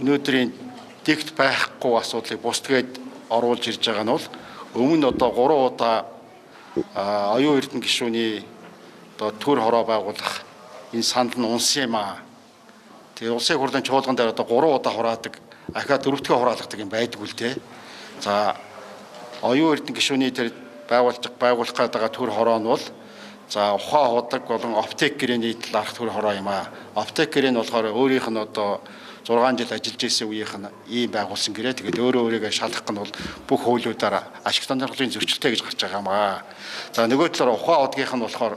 Өнөөдрийн дэгт байхгүй асуудлыг бусдгээд оруулж ирж байгаа нь бол өмнө одоо 3 удаа оюун эрдэнэ гишүүний одоо төр хороо байгуулах энэ санд нь унсан юм аа. Тэгээ улсын хурлын чуулган дээр одоо 3 удаа хураадаг, ахиад дөрөвдгөө хураалгадаг юм байдгүй л дээ. За оюун эрдэнэ гишүүний тэр байгуулах гээд байгаа төр хороо нь бол за ухаан худаг болон оптик гэрээний талаарх төр хороо юм аа. Оптик гэрээ нь болохоор өөрийнх нь одоо 6 жил ажиллаж исэн үеийнх нь ийм байгуулсан гэрээ. Тэгээд өөрөө өөрийгөө шалгах нь бол бүх хуулиудаар ашиг сонирхлын зөрчилтэй гэж гарч байгаа юм аа. За нөгөө талаар ухаан худгийнх нь болохоор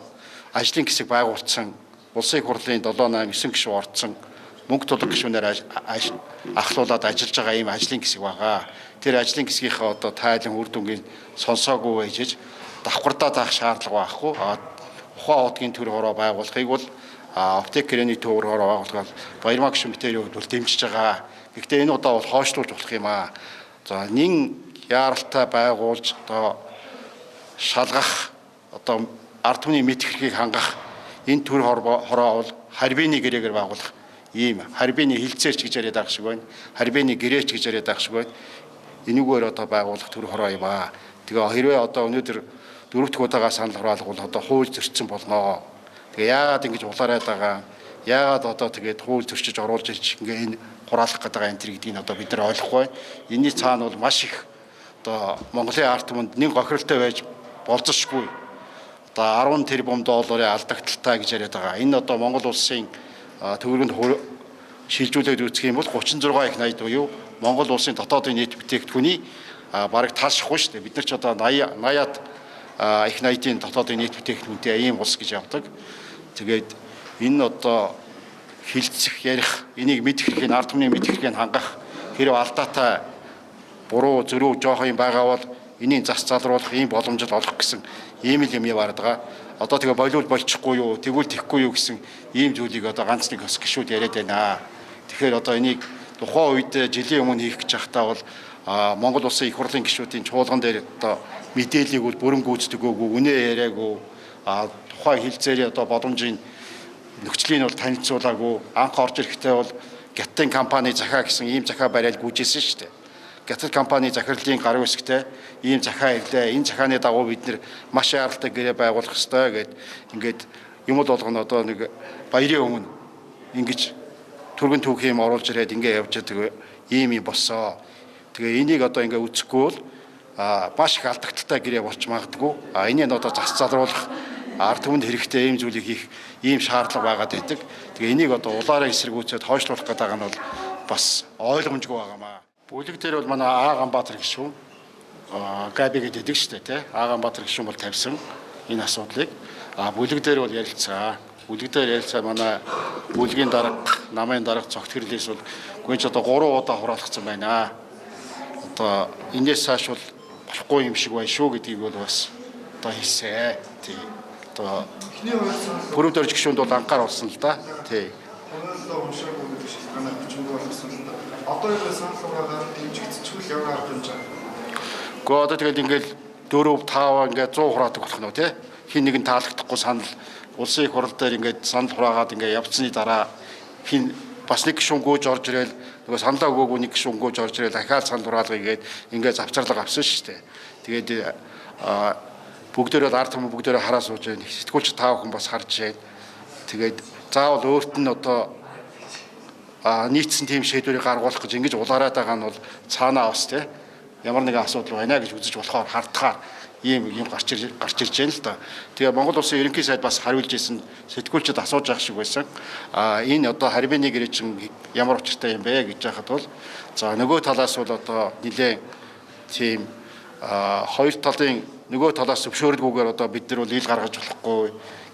ажлын хэсэг байгуулсан, улсын хурлын 7 8 9 гишүүн орцсон, мөнгө тулаг гишүүнээр ахлуулаад ажиллаж байгаа ийм ажлын хэсэг байгаа. Тэр ажлын хэсгийнхээ одоо тайлан үр дүнгийн сонсоогүй байж давхардаа таах шаардлага байхгүй. Ухаан худгийн төр хороо байгуулахыг бол оптик гэрээний төвөр хороо байгуулахыг Баярмаа гишүүн битэрийн хувьд бол дэмжиж байгаа. Гэхдээ энэ удаа бол хойшлуулж болох юм аа. За нин яаралтай байгуулж одоо шалгах, одоо ард түмний мэдхэрхийг хангах энэ төр хороо бол харбины гэрээгээр байгуулах ийм харбины хилцээрч гэж яриад байгаа шиг байна. Харбины гэрээч гэж яриад байгаа шиг байна. Энүүгээр одоо байгуулах төр хороо юм аа. Тэгээ хэрвээ одоо өнөөдөр дөрөв дэх удаага санал хураалга бол одоо хууль зөрчсөн болно. Тэгээ яагаад ингэж улаарад байгаа? Яагаад одоо тэгээд хууль зөрчиж оруулж ирж ингээ энэ хураалах гэдэг байгаа энэ төр гэдгийг одоо бид нар ойлгохгүй. Энийний цаана бол маш их одоо Монголын ард түмэнд нэг гохиролтой байж болзошгүй. Одоо 10 тэрбум долларын алдагдaltaй гэж яриад байгаа. Энэ одоо Монгол улсын төгрөгөнд шилжүүлээд үзэх юм бол 36 их 80 буюу Монгол улсын дотоодын нийт бүтээгдэхүүний бараг талшихгүй шүү дээ. Бид нар ч одоо 80 80-аад их 80-ийн дотоодын нийт бүтээгдэхүүнтэй ийм улс гэж явдаг. Тэгээд энэ одоо хилцэх, ярих, энийг мэдэх хэргийг, ард түмний мэдэх хэргийг хангах, хэрэг алдаатай буруу, зөрүү жоох юм байгаа бол энийг зас залруулах ийм боломжтой олох гэсэн ийм л юм яваад байгаа. Одоо тэгээ болиул болчихгүй юу, тэгвэл тэхгүй юу гэсэн ийм зүйлийг одоо ганц нэг бас гişүүд яриад байна. Тэгэхээр одоо энийг тухайн үед жилийн өмнө хийх гэж байхдаа бол Монгол улсын их хурлын гишүүдийн чуулган дээр одоо мэдээллийг бол бүрэн гүйцэтгэгээгүй, үнэ яриаггүй, тухайн хилцээрийн одоо боломжийн нөхцөлийн бол танилцуулаагүй, анх орж ирэхдээ бол Гятын компани захаа гэсэн ийм захаа бариад гүйжсэн шүү дээ. Гятал компани захирлын гар үсгтэй ийм захаа ирлээ. Энэ захааны дагуу бид нэр маш яаралтай гэрээ байгуулах ёстой гэд ингээд юм бол болгоно одоо нэг баярын өмнө ингэж түргэн түүх юм оруулж ирээд ингээ явж байгаа ийм юм боссоо. Тэгээ энийг одоо ингээ үзэхгүй бол маш их алдагдaltaй гэрээ болж магадгүй. Энийг одоо зас залруулах ард түмэнд хэрэгтэй ийм зүйлийг хийх ийм шаардлага байгаад байдаг. Тэгээ энийг одоо улаараа эсэргүүцээд хойшлуулах гэдэг байгаа нь бол бас ойлгомжгүй байгаамаа. Бүлэг дээр бол манай Аа Ганбаатар гишүүн Габи гэдэг шүү дээ, тий. Аа Ганбаатар гишүүн бол тавьсан энэ асуудлыг. Бүлэг дээр бол ярилцаа. Бүлэг дээр ярилцаа манай бүлгийн дарга, намын дарга цогт гэрлээс бол гүйж одоо 3 удаа хураалгацсан байна. Одоо энэс цааш бол болохгүй юм шиг байна шүү гэдгийг бол бас одоо хэлсэ. Тий. Одоо пүрэв дөрж гишүүнд бол анхаар болсон л да. Тий. Хуулиа уншаагүй гэдэг шалтгаанаар бичвэнгүй болгосон л да. Одоо энэ санал хураалгаар дэмжигдчихвэл ямар арга хэмжээ? Гэхдээ одоо тэгэл ингээл 4 5 ингээд 100 хураадаг болох нь тий. Хин нэгэн таалагдахгүй санал улсын их хурал дээр ингээд санал хураагаад ингээд явцсны дараа хин бас нэг гишүүн гүйж орж ирээл нөгөө саналаа өгөөгүй нэг гишүүн гүйж орж ирээл дахиад санал хураалгая гээд ингээд завчарлага авсан шүү дээ. Тэгээд бүгдээрээ ард түмэн бүгдээрээ хараа сууж байна. Сэтгүүлч та бүхэн бас харж байна. Тэгээд заавал өөрт нь одоо нийцсэн тийм шийдвэрийг гаргуулах гэж ингэж улаарад байгаа нь бол цаанаа бас тий ямар нэгэн асуудал байна гэж үзэж болохоор хардхаар ийм юм гарч ирж байна л да. Тэгээ Монгол улсын ерөнхий сайд бас хариулж исэн, сэтгүүлчд асууж байгаа шиг байсан. Энэ одоо харбины гэрээ чинь ямар учиртай юм бэ гэж яхад бол за нөгөө талаас бол одоо нэлээд тийм хоёр талын нөгөө талаас зөвшөөрөлгүйгээр одоо бид нар бол ил гаргаж болохгүй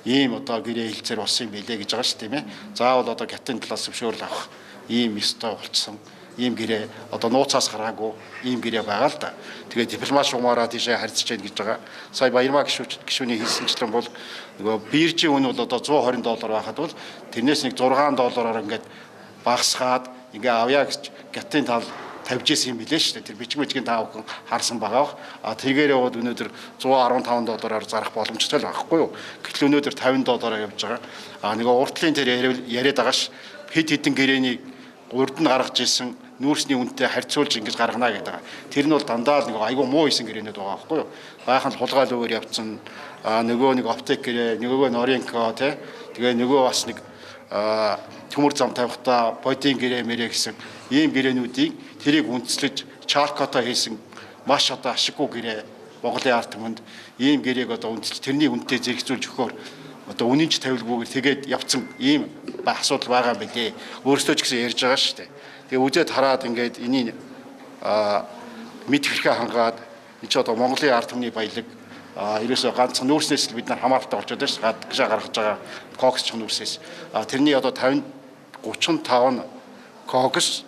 ийм одоо гэрээ хилцээр болсон юм билээ гэж байгаа шүү тийм ээ. Заавал одоо Гятын талаас зөвшөөрөл авах ийм ёстой болцсон ийм гэрээ одоо нууцаас гараагүй ийм гэрээ байгаа л да. Тэгээд дипломат шугамаараа тийшээ харьцаж яах гэж байгаа. Сая Баярмаа гишүүний хэлсэнчлэн бол нөгөө биржийн үн бол одоо 120 доллар байхад бол тэрнээс нэг 6 доллараар ингээд багасгаад ингээ авъя гэж Гятын тал тавьж исэн юм билээ шүү дээ. Тэр бичиг мичгийн та бүхэн харсан байгаа бах. А тэргээр яваад өнөөдөр 115 доллараар зарах боломжтой л байхгүй юу. Гэтэл өнөөдөр 50 доллараар явж байгаа. А нөгөө уртлын тэр яриад байгаа ш. Хэд хэдэн гэрээний Урд нь гаргаж исэн нүүрсний үнэтэй харьцуулж ингэж гаргана гэдэг. Тэр нь бол дандаа л нэг айгүй муу исэн гэрээнүүд байгаа байхгүй юу? Баахан хулгай лүүгээр явцсан, нөгөө нэг оптик гэрээ, нөгөөгөө Норинко тий. Тэгээ нөгөө бас нэг төмөр зам тавихтаа бодийн гэрээ мэрээ гэсэн ийм гэрээнүүдийг тэрийг үндэслэж чаркото хийсэн маш одоо ашиггүй гэрээ Монголын ард түмэнд ийм гэрээг одоо үндэслэж тэрний үнэтэй зэрэгцүүлж өгөхөөр одоо үнийн ч тавилгүйгээр тэгээд явцсан ийм асуудал байгаа юм билээ. Өөрсдөө ч гэсэн ярьж байгаа шүү дээ. Тэгээ үзээд хараад ингээд энийг мэд хэрхээ хангаад энэ ч одоо Монголын ард түмний баялаг ерөөсөө ганцхан нүүрснээс л бид нар хамааралтай болчиход байна шүү дээ. Гадагшаа гаргаж байгаа кокс ч нүүрсээс. Тэрний одоо 50 35 нь кокс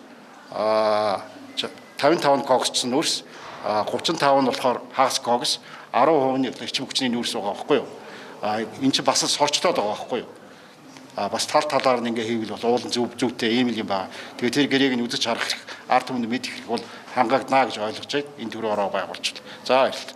55 нь коксчсан нүүрс, 35 нь болохоор хагас кокс, 10% нь эрчим хүчний нүүрс байгаа байхгүй юу? Энэ чинь бас сорчлоод байгаа байхгүй юу? Бас тал талаар нь ингээ хийвэл бол уулын зөв зүйтэй ийм л юм байна. Тэгээ тэр гэрээг нь үзэж харах хэрэг ард түмэнд мэдэх хэрэг бол хангагдана гэж ойлгож байна. Энэ төрөө ороо байгуулчихлаа. За баярлалаа.